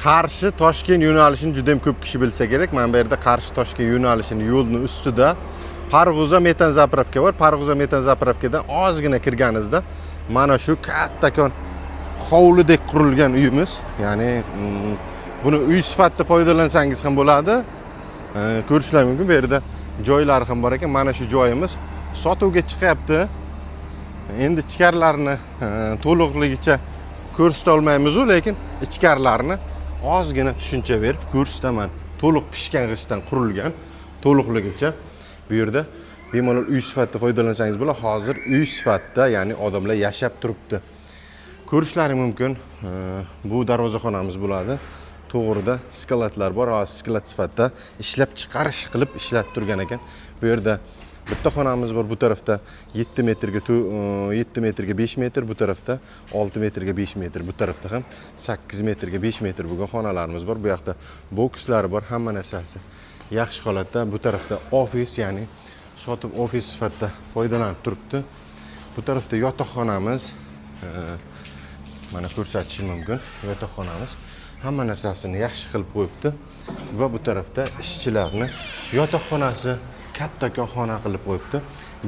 Qarshi Toshkent yo'nalishini juda ham ko'p kishi bilsa kerak. Mana bu yerda Qarshi Toshkent yo'nalishini yo'lni ustida Parg'uza metan заправка bor. Parg'uza metan заправка dan ozgina kirganingizda mana shu kattakon hovlidek qurilgan uyimiz. Ya'ni buni uy sifatida foydalansangiz ham bo'ladi. Ko'rishlar mumkin, bu yerda joylari ham bor ekan. Mana shu joyimiz sotuvga chiqyapti. Endi ichkarilarini to'liqligicha ko'rsata olmaymizu, lekin ichkarilarini ozgina tushuncha berib ko'rsataman. To'liq pishgan g'ishtdan qurilgan, to'liqligicha. Bu yerda bemalol uy sifatida foydalansangiz bo'ladi. Hozir uy sifatida, ya'ni odamlar yashab turibdi. Ko'rishlari mumkin. Bu darvozaxonamiz bo'ladi. To'g'rida склад lar bor. Hozir склад sifatida ishlab chiqarish qilib ishlatib turgan ekan. Bu yerda bitta xonamiz bor. Bu tarafda 7 metrga 7 metrga 5 metr, bu tarafda 6 metrga 5 metr, bu tarafda ham 8 metrga 5 metr bo'lgan xonalarimiz bor. Bu yoqda bokslari bor, hamma narsasi yaxshi holatda. Bu tarafda ofis, ya'ni sotib ofis sifatida foydalanib turibdi. Bu tarafda yotoqxonamiz, mana ko'rsatishim mumkin yotoqxonamiz, hamma narsasini yaxshi qilib qo'yibdi. Va bu tarafda ishchilarni yotoqxonasi, kattakon xona qilib qo'yibdi.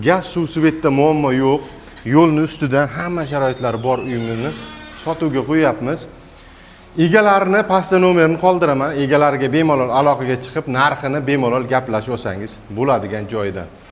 Gaz, suv, свет da muammo yo'q. Yo'lni ustida, hamma sharoitlari bor uyimizni sotuvga qo'yyapmiz. Egalarini pastda nomerini qoldiraman. Egalariga bemalol aloqaga chiqib, narxini bemalol gaplashib olsangiz bo'ladigan joyidan.